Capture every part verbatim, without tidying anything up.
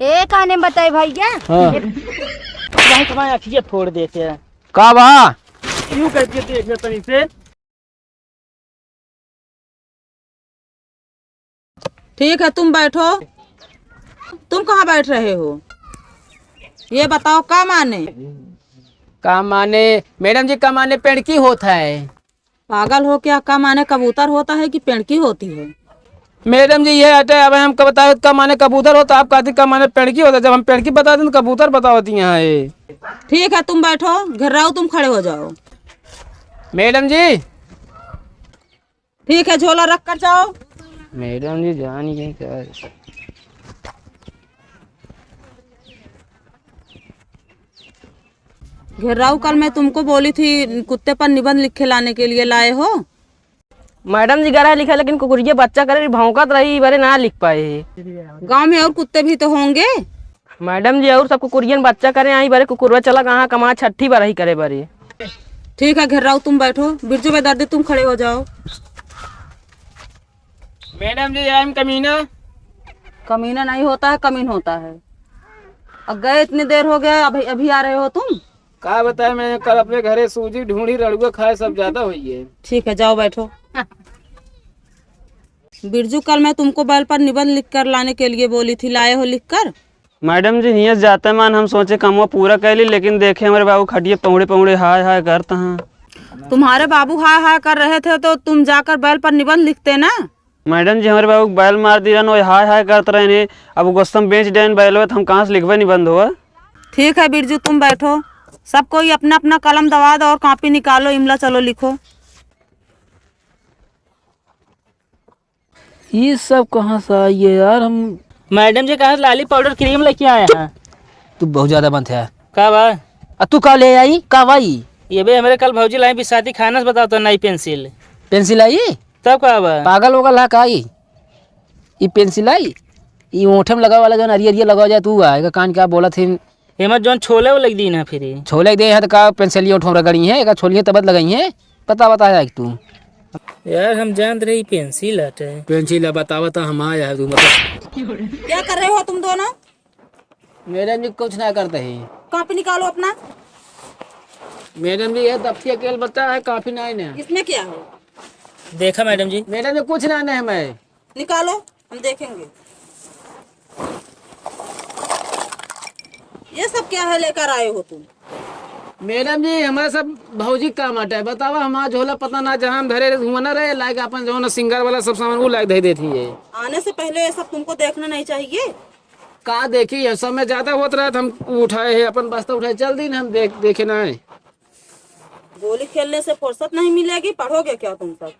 ए, काने में बताई भैया? हाँ। ए, भाई तुम्हारी अखिया फोड़ देते हैं। का बा? यूं करके देख ले तनी से। ठीक है, तुम बैठो। तुम कहाँ बैठ रहे हो? ये बताओ, का माने? का माने? मैडम जी, का माने पेड़की होत है? पागल हो क्या? का माने कबूतर होता है कि पेड़की होती है? मैडम जी, ये हटे, अब हम का बताए, का माने कबूतर होता, आप कहती का माने पेड़की होता, जब हम पेड़की बता दें तो कबूतर बतावती यहाँ है। ठीक है, तुम बैठो, घेर्राऊ तुम खड़े हो जाओ। मैडम जी। ठीक है, झोला रख कर जाओ। मैडम जी, जान गई क्या? घेर्राऊ, कल मैं तुमको बोली थी कुत्ते पर निबंध लिख के लाने के लिए, लाए हो? मैडम जी, गए रहे लिखे, लेकिन कुकुरिया बच्चा करे भौंकत रही, ई बारे ना लिख पाए। गांव में और कुत्ते भी तो होंगे। मैडम जी, और सब कुकुरियन बच्चा करे, आई बारे कुकुरवा चला कहाँ कमा छठी बार ही करे बारे। ठीक है घेर्राऊ, तुम बैठो। बिरजू बेदर्दी, तुम खड़े हो जाओ। मैडम जी, आई एम कमीना। कमीना नहीं होता है, कमीन होता है। अब गए इतनी देर हो गया, अभी, अभी आ रहे हो तुम? का बताए, मैं कल अपने घरे सूजी ढूंढी, रड़ुआ खाए, सब ज्यादा हुई है। ठीक है, जाओ बैठो। बिरजू, कल मैं तुमको बैल पर निबंध लिख कर लाने के लिए बोली थी, लाए हो लिख कर? मैडम जी, हियाँ से जाते मान हम सोचे कमवा पूरा कर ली, लेकिन देखे हमरे बाबू खटिया पौड़े पौड़े हाय हाय करत हैं। तुम्हारे बाबू हाय हाय कर रहे थे तो तुम जाकर बैल पर निबंध लिखते ना। मैडम जी, हमरे बाबू बैल मार दी रहन, वही हाय हाय करत रहन। अब गुस्सा में बेच देन बैलवा, तो हम कहाँ से लिखबे निबंध हुआ? ठीक है बिरजू, तुम बैठो, सब कोई अपना अपना कलम दवा दो और कॉपी निकालो, इमला चलो लिखो। ये सब कहाँ से आई है यार? हम मैडम जी, कहाँ से लाली पाउडर क्रीम लेके आए हैं? तू बहुत ज्यादा बनत है। का बा? आ तू का ले आई? का भाई? ये बे, हमरे कल भौजी लाई बिसाती खाना से, बताओ तो, नई पेंसिल। पेंसिल आई? तब का बा? पागल वगल है का ई? ई पेंसिल आई? ई ओठे में लगावे वाला जौन अरिया अरिया लगावा जाए, तू आ, एकर कान क्या बोलत है? एमा जौन छोले वो लग दी ना फिर। छोले दे है तो का पेंसिल ओठे में रगड़ी है, एकर छोलिए तबत लगाई है, पता बता है तू। यार, हम जानत रही पेंसिल हटे। पेंसिल है, बतावा तो हम आया है, तू मतलब। क्या कर रहे हो तुम दोनों? मैडम जी, कुछ ना करते हैं। कॉपी निकालो अपना। मैडम जी, ये दफ्ती अकेल बच्चा है, कॉपी नहीं ने। इसमें क्या है? देखा मैडम जी। मैडम जी, कुछ ना है मैं। निकालो, हम देखेंगे। ये सब क्या है लेकर आए हो तुम? मैडम जी, हमारे सब भौजी का काम आटा है। बतावा, हमारा झोला पता ना जहाँ हम धरे रहे, हुआ ना रहे, लाइक अपन जो ना सिंगर वाला सब सामान वो लाइक दे देती है। आने से पहले ये सब तुमको देखना नहीं चाहिए? का देखी है, समय ज्यादा होत रहा था, हम उठाए हैं, अपन बस्ता उठाए, चल दी ना, हम देख, देखे ना है। गोली खेलने से फुर्सत नहीं मिलेगी, पढ़ोगे क्या तुम सब?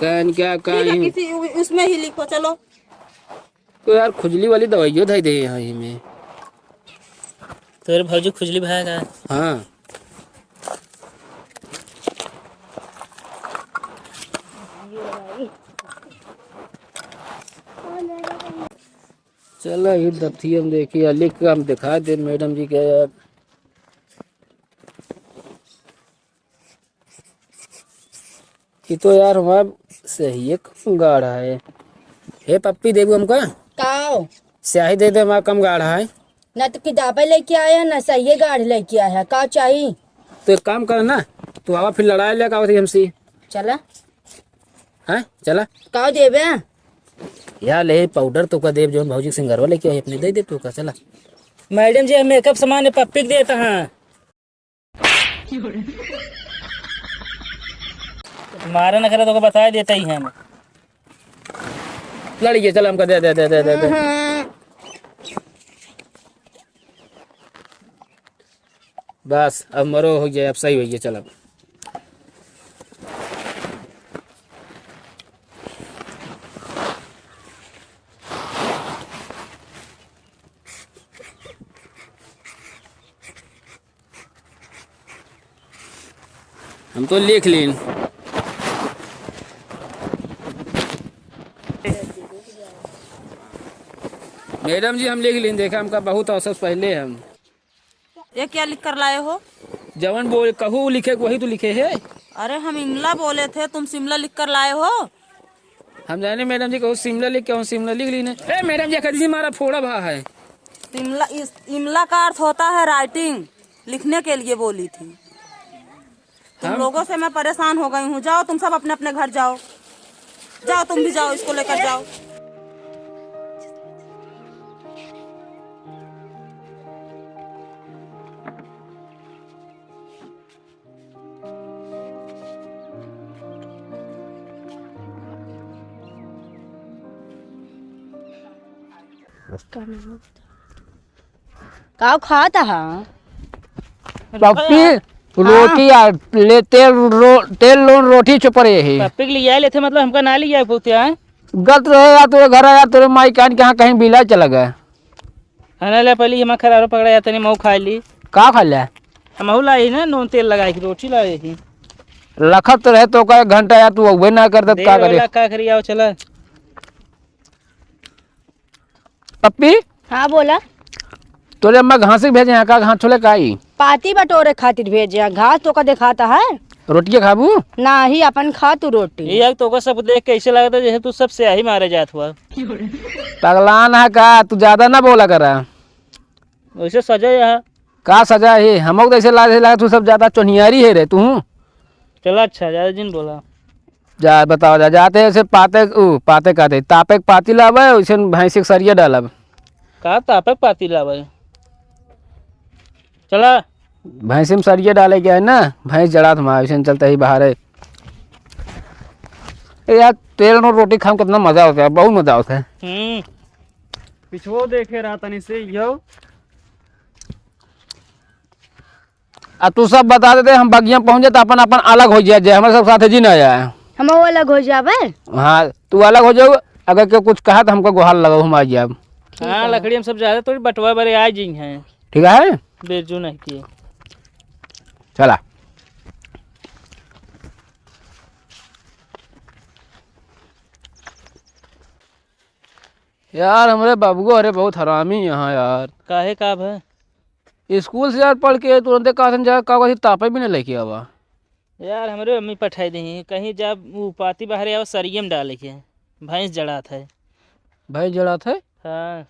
कहन क्या ठीक है, कहीं? किसी उ-, उसमें ही लिखो, चलो। तो यार, खुजली वाली दवाइयों धई दे यहाँ ही में। तोरे भौजी खुजली भाई का? हाँ। चलो, ये दफ्तिया में देखिए, लिख के हम दिखा दे मैडम जी के यार। ये तो यार हमारा सही है, कम गाढ़ा है। हे पप्पी, देबू हमका? काओ? स्याही दे दे, हमारा कम गाढ़ा है। ना तो किताबें लेके आया, ना सही गाढ़ लेके आया। का चाही? तो एक काम कर ना, तू आवा फिर लड़ाई लेके आवत ही हमसे। चला। हैं? चला। का देबे? या ले पाउडर तो का देब, जौन भौजी सिंगरवा लेके आई अपने दे दे तो का, चला। मैडम जी, हम मेकअप सामान पप्पी के देता हाँ। मारा न करे तो का बताए देता ही है हम। लड़िए, चला हमका दे, दे, दे। बस, अब मरो हो गया, अब सही हो गया, चल अब। हम तो लिख लीन। मैडम जी, हम लिख लीन, देखा हमका बहुत अवसर पहले हम। ये क्या लिख कर लाए हो? जवन बोल, कहू लिखे, वही तो लिखे है। अरे, हम इमला बोले थे, तुम शिमला लिख कर लाए हो? हम जाने मैडम जी, कहू शिमला लिख के, हम शिमला लिख ली ने। ए मैडम जी, कदी मारा फोड़ा भा है। इमला, इस, इमला का अर्थ होता है राइटिंग, लिखने के लिए बोली थी। तुम हम लोगों से मैं परेशान हो गई हूँ। जाओ तुम सब अपने अपने घर जाओ, जाओ तुम भी जाओ, इसको लेकर जाओ। का खात हा? पप्पी, हाँ। रोटी आ, ले, तेल रो-, तेल लोन रोटी चुपरे है। पप्पी के लिए लेते, मतलब हमका ना लिया पोते हैं। गत रहे या तोरे घर आया, तोरे माई कान के यहाँ कहीं बिला चला गया। खाना ले पहले हमार खरारो पकड़ा या तनी मऊ खा ली। का खा ले? हमहू लाई ना नून तेल लगाई के रोटी लाई ही। लखत तो रहे तो का एक घंटा या तू अउबे ना कर देत, देर का करे? होला, का करी, आओ चला। पप्पी? हाँ, बोला। तोरे अम्मा घास के भेजे हैं का? घास छोले का आई? पाती बटोरे खातिर भेजे हैं, घास तो का देखाता है? रोटिया खाबू? नाही, अपन खा तू रोटी। ये तो का सब देख के ऐसे लगता है जैसे तू सब स्याही मारे जात हुआ। पगलान है का? तू ज्यादा ना बोला करा। वैसे सजा है। का सजा है? हमको तो ऐसे लागे, लागे तू सब ज्यादा चोनियारी है रे तू। चला अच्छा, ज्यादा जिन बोला। जा बताओ, जा, जाते ऐसे पाते, उ, पाते काते, तापे के पाती लावे, वैसे भैंसी के सरिया डालब। का तापे के पाती लावे? चला। भैंसी में सरिया डाले के है ना, भैंस जड़ात हमारे, वैसे चलते ही बाहर है। ए यार, तेल और रोटी खाम कितना मजा होता है, बहुत मजा होता है। हम्म। पिछुओ देखे रहा तनी से, यो। आ तू सब बता देते, हम बगिया पहुँच जाए तो अपन, अपन अलग हो जाए, जे हमारे सब साथे जी ना आए। हम वो अलग हो जाबे। हाँ, तू अलग हो जाओ, अगर केहू कुछ कहा तो हमको गोहार लगाओ, हम आ जाब। ठीक हाँ, है। लकड़ी हम सब ज्यादा थोड़ी बटवा बरे आ जी हैं। ठीक है? बेजू नहीं किए। चला। यार, हमरे बाबुओ अरे बहुत हरामी यहाँ यार। काहे का भा? स्कूल से यार पढ़ के तुरंते कहा था जा, का कहती तापे भी नहीं लेके आवा। यार, हमरे मम्मी पठाई दी, कहीं जा उ पाती बाहरे आवा, सरिये में डाले के, भैंस जड़ात है। भैंस जड़ात है? हाँ।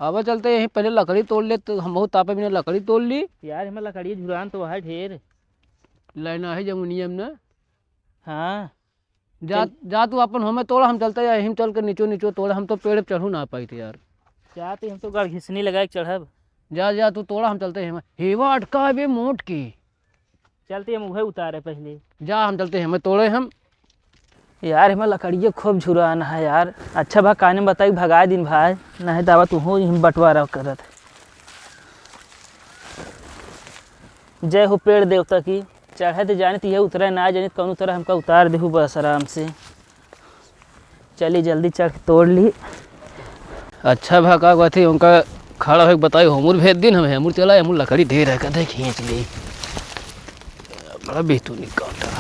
आवा चलते यहीं पहले लकड़ी तोड़ ले, तो हम बहुत तापे भी नहीं लकड़ी तोड़ ली। यार, हमें लकड़ी झुरान तो है ढेर। लाइन आहे जमुनिया में ना? हाँ। जा, चल। जा तू अपन होमे तोड़ा, हम चलते या यहीं चल के नीचो नीचो तोड़े, हम तो पेड़ पे चढ़ू ना पाई थे यार। जा तो हम तो गड़ घिसनी लगाए के चढ़ब। जा, जा तू तोड़ा, हम चलते हैं। हेवा अटका है बे मोट की। चलते हम उहे उतारे पहले। जा, हम चलते हैं, हमें तोड़े हम। यार, हमें लकड़िए खूब झुरान है यार। अच्छा भा काने में बताई भगाए दिन भाई, नहीं तो आवा तू हो हम बंटवारा करत। जय हो पेड़ देवता की। चढ़े तो जानित, ये उतरे ना जानित, कौनो तरह हमका उतार देहु बस आराम से। चली जल्दी चढ़ के तोड़ ली। अच्छा भा का कहते, उनका खड़ा होके बताई, हमूर भेज दिन, हम हमूर चला, हमूर लकड़ी ढेर है, कदे खींच ली। बड़ा बेतू निकालता।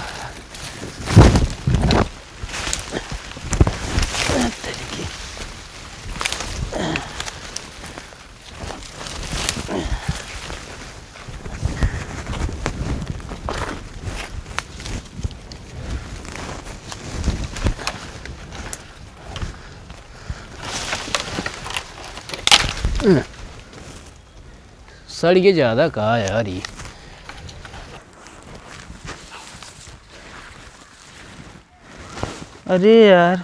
सड़ गए ज्यादा का यार ये। अरे यार,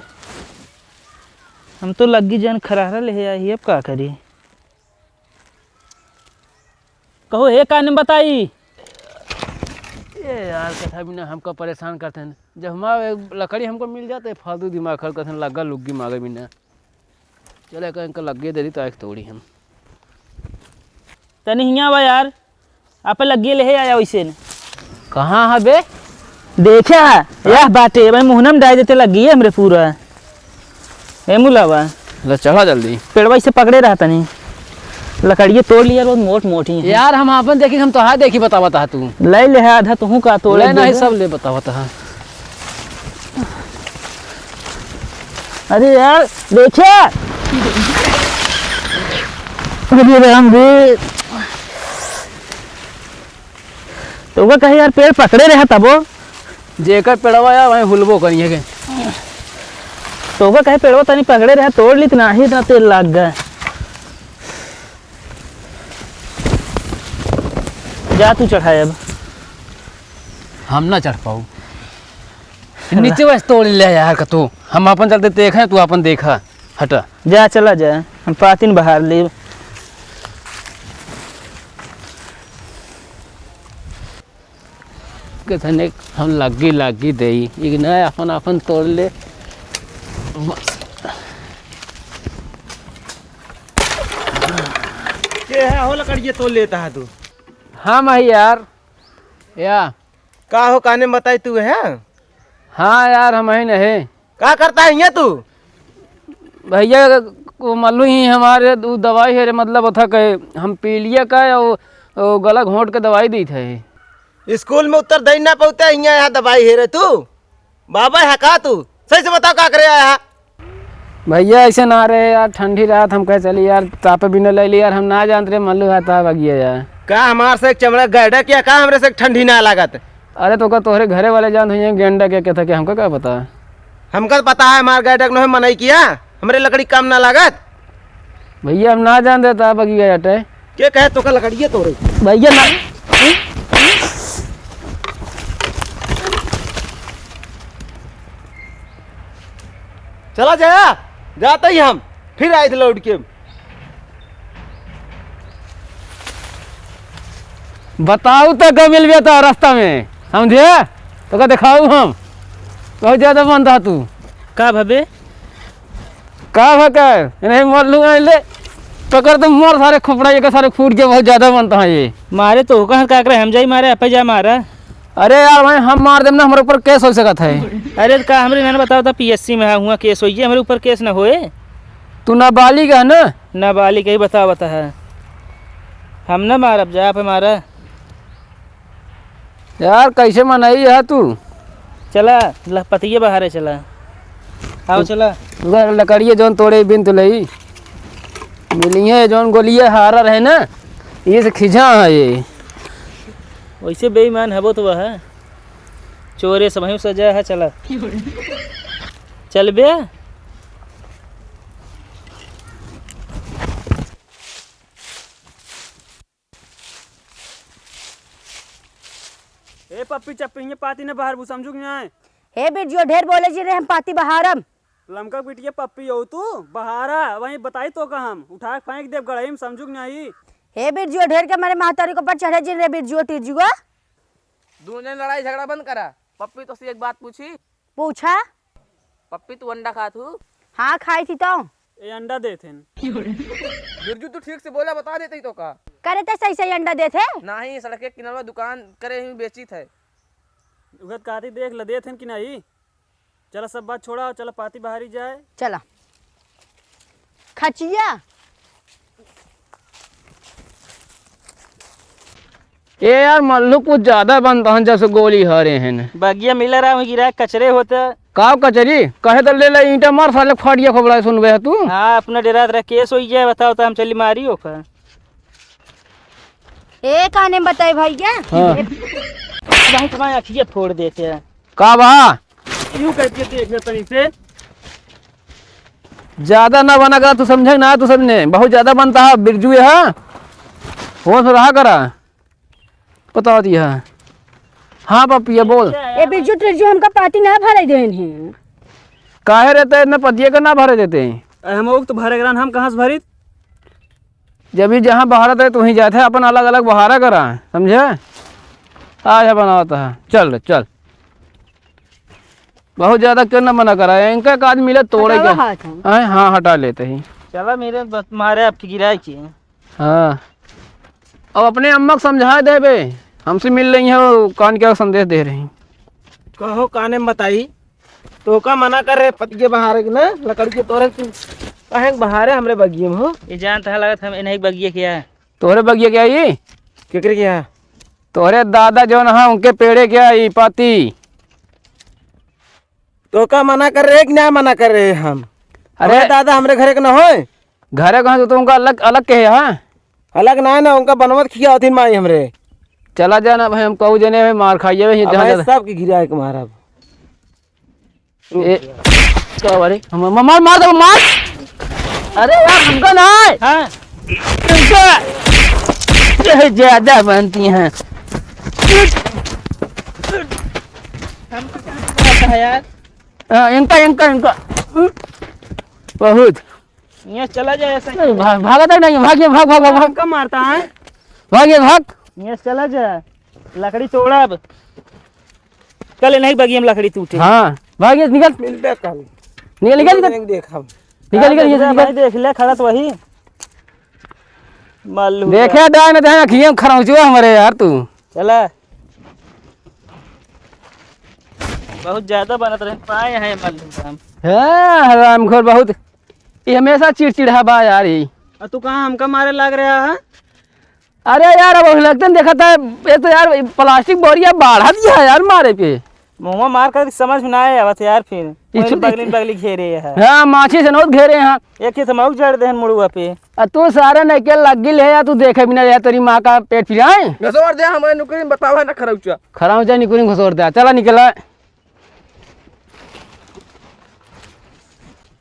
हम तो लग्गी जन खरारा ले आई, अब का करी? कहो, हे का नाम बताई? ए यार, कथा बिना हमका परेशान करते हैं। जब हमारा लकड़ी हमको मिल जाते, फालतू दिमाग खराब करते हैं, लग्गा लुग्गी मागे बिना। चले, कहीं का लग्गे दे दी, तो एक तोड़ी हम। तनी हियाँ बा यार, आप लग्गे ले आया वैसे न। कहाँ है बे? देखे है, यह बाटे, भाई मुहनम डाल देते लग्गी है हमरे पूरा। ए मुलावा। ले चढ़ा जल्दी। पेड़वा इसे पकड़े रहा तनी। लकड़िए तोड़ लिया, बहुत मोट मोटी है। यार हम आपन देखी, हम तोहार देखी, बतावा तहा तू। ले ले है आधा, तुहू का तोड़े ले नहीं, देबे। सब ले बतावा तहा। अरे यार, देखिए। अरे राम रे। तो वो कहे यार, पेड़ पकड़े रहे तबो। जेकर पेड़वा यार, वहीं हुलबो करिए के। तो वो कहे, पेड़वा तनी पकड़े रहे, तोड़ ली, इतना ही इतना तेल लाग गए। जा तू चढ़ाए अब। हम ना चढ़ पाऊ। नीचे बस तोड़ ले यार का तू। हम अपन चलते देखे, तू अपन देखा। हटा। जा, चला जा, हम पातिन बहार लेब। कितने हम लग्गी लग्गी देई, इगना अपन अपन तोड़ ले। बस। के है हो लकड़िया तोड़ लेता है तू? हम ही यार। या। का हो, काने में बताई तू है? हाँ यार, हम ही नहीं। का करता है ये तू? भैया, वो मल्लू ही हमारे, उ दवाई हेरे, मतलब, उथा कहे, हम पी लिया का, वो, वो गला घोंट के दवाई दी थे। स्कूल में उत्तर दे ना पाते, हियाँ यहाँ दवाई हेरे तू? बाबा है का तू? सही से बताओ, का करे आया है? भैया, ऐसे ना रहे यार, ठंडी रात, हम कहे चली यार, तापे बिना ले ली यार, हम ना जानत रहे मल्लू है ताप आ गया यार। का हमार से एक चमड़ा गैडा किया, का हमरे से एक ठंडी ना लागत? अरे, तो का तोहरे घरे वाले जान हुई हैं गेंडा के, के था कि हमका का पता? हमका तो पता है, हमार गैडा के नोहे मनई किया, हमरे लकड़ी कम ना लागत। भैया, हम ना जान देता बगिया हटे। के कहे तो का लकड़िए तोरे? भैया ना। चला जाया, जाते ही हम फिर आए थे लौट के। बताऊ तो का मिलबे तो रास्ता में, समझे? तो का दिखाऊ हम, बहुत ज्यादा बनता तू। का भबे? का भकर? नहीं, मार लूंगा ले। पकड़ तो मार सारे खोपड़ा, ये का सारे फूट के बहुत ज्यादा बनता है ये। मारे तो का, का करे, हम जाई मारे, आपे जा मारा। अरे यार भाई, हम मार देम ना, हमारे ऊपर केस हो सकत है। अरे तो का हमरे ना बताओ था, पीएससी में है, हुआ केस होइए, हमरे ऊपर केस ना होए। तू नाबालिग है ना? नाबालिग है, बता, बता है। हम ना मारब, जा आपे मारा। यार, कैसे मनई है तू? चला, ल-, पतिये बहारे चला। आओ, चला। उधर लकड़िए जौन तोड़े बिन तो लई। मिलिए जौन गोलिए हारा रहे ना, ये से खिंचा है ये। वैसे बेईमान हबो तो वह। चोरे सबहियों सजा है, चला। चल बे। ए पप्पी चप्पी, हियाँ पाती न बहारबू, समझू कि नाहीं? हे बिरजुआ, ढेर बोले जी रे, हम पाती बहारम। लमका बिटिया पप्पी हो तू, बहारा, वहीं बताई तो का हम, उठा के फेंक देब गड़ही में, समझू कि नाहीं? हे बिरजुआ, ढेर के मारे महतारी के ऊपर चढ़े जी रे बिरजुआ टिरजुआ। दोनों जन लड़ाई झगड़ा बंद करा, पप्पी तो से एक बात पूछी। पूछा। पप्पी, तू अंडा खात हू? हाँ, खाई थी तो। ए, अंडा देत हन। बिरजू, तू ठीक से बोला, बता देते ही तो का। करे ते सही सही अंडा देत है? नाही, सड़क के किनारे दुकान करे ही बेचित है। उगत काती देख ल, देत हन कि नाही? चला, सब बात छोड़ा, चला पाती बहारी जाए। चला। खचिया। ए यार, मल्लू कुछ ज्यादा बनता हन, जैसे गोली हरे हैं। बगिया मिला रहा हूँ, गिरा कचरे होते। का कचरी? कहे तो ले ले ईंटा मार, साले फाड़िया खोबड़ा सुनबे है तू। हाँ, अपना डेरा रख, केस होई जाए, बताओ तो हम चली मारी ओका। ए, काने में बताए भैया? हाँ। ए, भाई तुम्हारी अखिया फोड़ देते हैं। का बा? यूं करके देख ले तनी से। ज्यादा ना बना करा, तू समझे ना, तू समझे, बहुत ज्यादा बनता है, बिरजू है, होश रहा करा। बताओ दिया। हाँ पपिया, बोल। ए बिरजू, टिरजू हमका पाती ना भरे देन है। काहे रहते इतना पतिया का ना भरे देते हैं? अरे हम लोग तो भरे करा, हम कहाँ से भरी? जब भी जहाँ बहारत है, तो वहीं जाते हैं, अपन अलग-अलग बहारा करा, समझे? आज बनावत है, चल रे, चल। बहुत ज्यादा क्यों ना मना करा, इनका एक आदमी मिले तोड़े हटावा के। हाथ हम। हैं? हाँ, हटा लेते ही। चला मेरे बस मारे आपकी गिराई के। हाँ। अब अपने अम्मा को समझा देबे, हमसे मिल रही हैं, वो कान क्या संदेश दे रही। कहो, काने में बताई। तोका मना कर रहे पतिये बहारे के ना, लकड़ी के तोरे तू काहे के बहारे हमरे बगिये में हो? ये जानत है, लगत हम इन्हीं के बगिये के है। तोहरे बगिये के है ये? केकरे के है? तोहरे दादा जौन है, उनके पेड़े के है ये पाती। तोका मना कर रहे कि ना मना कर रहे हम? अरे हमरे दादा हमरे घरे के ना होए। घरे कहाँ से तो उनका अलग, अलग के है, हाँ? अलग ना है ना, उनका बनवत खिया होती माई हमरे। चला जाना भाई, हम कहू जने भाई मार खाइए भाई, अब जहाँ भाई ज्यादा। सबके गिराए के मारब। ए, का बारे? हम, हम, मार, मार दे, मार। अरे यार, हमका ना है। हाँ। तुमका। ये ज्यादा बनती हैं। हमको क्या पता है यार? हाँ, इनका, इनका, इनका। बहुत। ये चला जाए ऐसा। अरे, भाग, भागत है नहीं, भाग ये, भाग, भाग, भाग, भाग। हमका मारता है। भाग ये, भाग। ये चला जाए। लकड़ी तोड़ा अब। कल नहीं बगिया में लकड़ी टूटे। हाँ, भाग ये, निकल। मिलबे कल। निकल, निकल, निकल। नहीं देखा। निकल, निकल, ये निकल। भाई देख ले, खड़ा तो वही। मालूम देखे है। डाय में देखे, अखियाँ खराब हुआ हमारे यार तू। चला। बहुत ज्यादा बनत रहे, पाए हैं मालूम काम। हाँ, हरामखोर बहुत। ये हमेशा चिड़चिड़ा बा यार, ये। और तू कहाँ हमका मारे लाग रहा है? अरे यार, अब लगते देखा था, ये तो यार, प्लास्टिक बोरिया बाढ़ा दिया है यार मारे पे। मुँहवा मार कर समझ में ना आए आवत यार, फिर ई कोई छु-, बगली में बगली घेरे है। हाँ, माछी से नोत घेरे हैं। एक ही तो मऊ जड़ देहन मुड़ुआ पे। आ तू सारे नहीं के लग गिल है यार, तू देखे बिना यार, तेरी माँ का पेट पिराए। घसोर दे, हमारे नुकरी में बतावा ना खरौचा। खरौचा नुकरी में घसोर दे, चला निकला।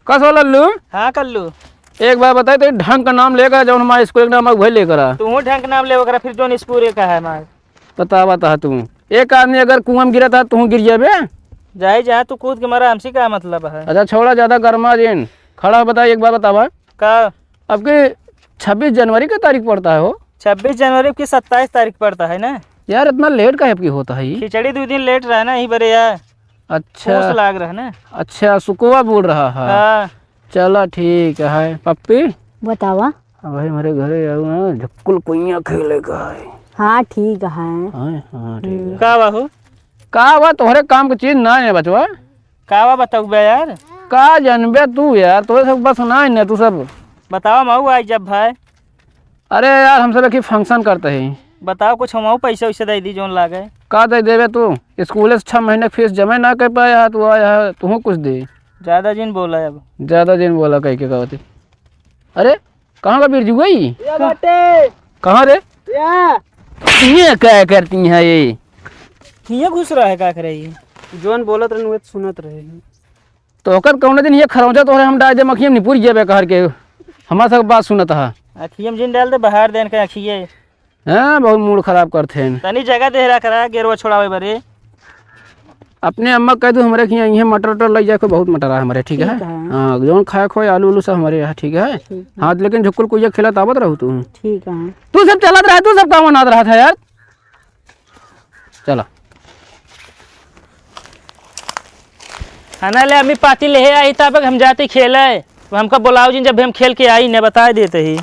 कस हो लल्लू? हाँ कल्लू। एक बार बताई तो ढंग का नाम लेकर, जौन हमारे स्कूल के नाम है, वही लेकर आ। तू ढंग का नाम ले, ओकरा फिर जौन स्कूल का है हमार। बता, बता तू। एक आदमी अगर कुआं में गिरा था, तू गिर जाबे? जाए जहाँ तू कूद के मरा, हमसे का मतलब है? अच्छा छोड़ा, ज्यादा गरमा जिन। खड़ा हो, बता, एक बार बतावा। का? अब के छब्बीस जनवरी का तारीख पड़ता है हो? छब्बीस जनवरी की सत्ताईस तारीख पड़ता है ना। यार, इतना लेट का है आपकी होता है ये? खिचड़ी दो दिन लेट रहा ना, यही बरे यार। अच्छा। पूछ लाग रहा ना। अच्छा, सुकुआ बोल रहा है। हाँ। चला ठीक है, पप्पी। बतावा। अब भाई हमारे घरे आओ ना, झक्कुल कुइयाँ खेले का है। हाँ, ठीक है। हाँ, हाँ, ठीक हम्म। है। का बा हो? का बा, तोहरे काम के चीज ना है बचवा। का बा बताऊ बे यार? का जानबे तू यार, तोहरे सब बस ना है ना, तू सब। बतावा मऊ आई जब भाई। अरे यार, हम सब एक ही function करते हैं। बताओ, कुछ हमहू पैसा वैसा दे दी, जौन लागे। का दे देबे तू? स्कूल से छह महीने के फीस जमा ना कर पाया है, तू आया है, तू कुछ दे। ज्यादा जिन बोला अब। ज्यादा जिन बोला कह के कहते। अरे, कहाँ का बिरजू गई? या बाटे। कहाँ रे? या। ये क्या करती है ये? ये घुस रहा है, का करे ये? जौन बोलत रहन, उहे सुनत रहे। तो ओकर कौनो दिन ये खरौंचा तोहरे हम डाल दे, अखियम निपुर जेबे कहर के। हमार सब बात सुनत हा। अखियम जिन डाल दे, बाहर देन के अखिये। हाँ, बहुत मूड खराब करत हैं। तनी जगह दे रहा करा, गेरवा छोड़ावे बरे। अपने अम्मा कह दू हमरे कि यहाँ मटर उटर लग जाए, कोई बहुत मटर है हमरे, ठीक है? ठीक है। हाँ, जौन खाए खोए आलू उलू सब हमरे यहाँ, ठीक है? ठीक है। हाँ, लेकिन झुकुल कुइया खेलत आवत रहू तू। ठीक है। तू सब चलत रहा, तू सब काम बनात रहा था यार। चला। खाना ले अम्मी पाती ले आई, तब हम जाते खेले। वो हमका बुलाओ जिन, जब हम खेल के आई ने बता देते ही।